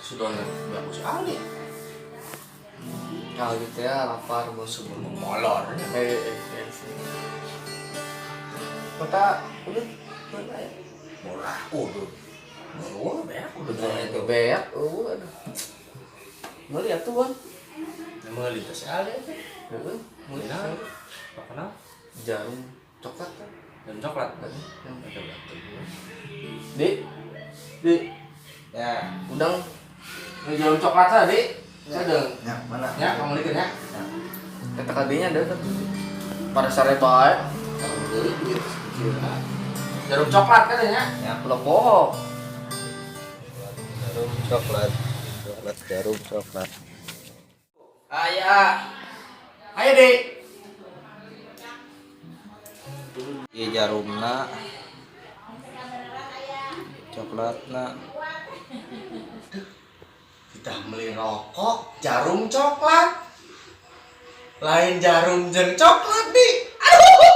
Sudah bagus sekali. Kalau gitu ya lapar mau Sebelum molor. Eh, eh, eh, sih. Kota udah mana ya? Murah udah. Murah beak udah Nah, itu. Beak, oh, aduh. Meuli atuh, Bang. Meuli teh sekali itu. Heeh, meuli. Nah, apa kenal? Jarum coklat kan? Dan coklat. Heeh, yang Ada batu. Di. Di, Ya, udang. Ini jarum coklat tadi. Sedang. Ya, mana? Ya, kamu lihat ya. Kata kadinya ada tuh. Pada sare bae. Kamu beli duit sekira. Jarum coklat kan ya? Ya. Lopo. Jarum coklat. Coklat jarum coklat. Ayo. Ayo, Dik. Ieu jarumna. Coklatna. Kita beli rokok jarum coklat. Lain jarum jeng coklat, Dik. Aduh, aduh.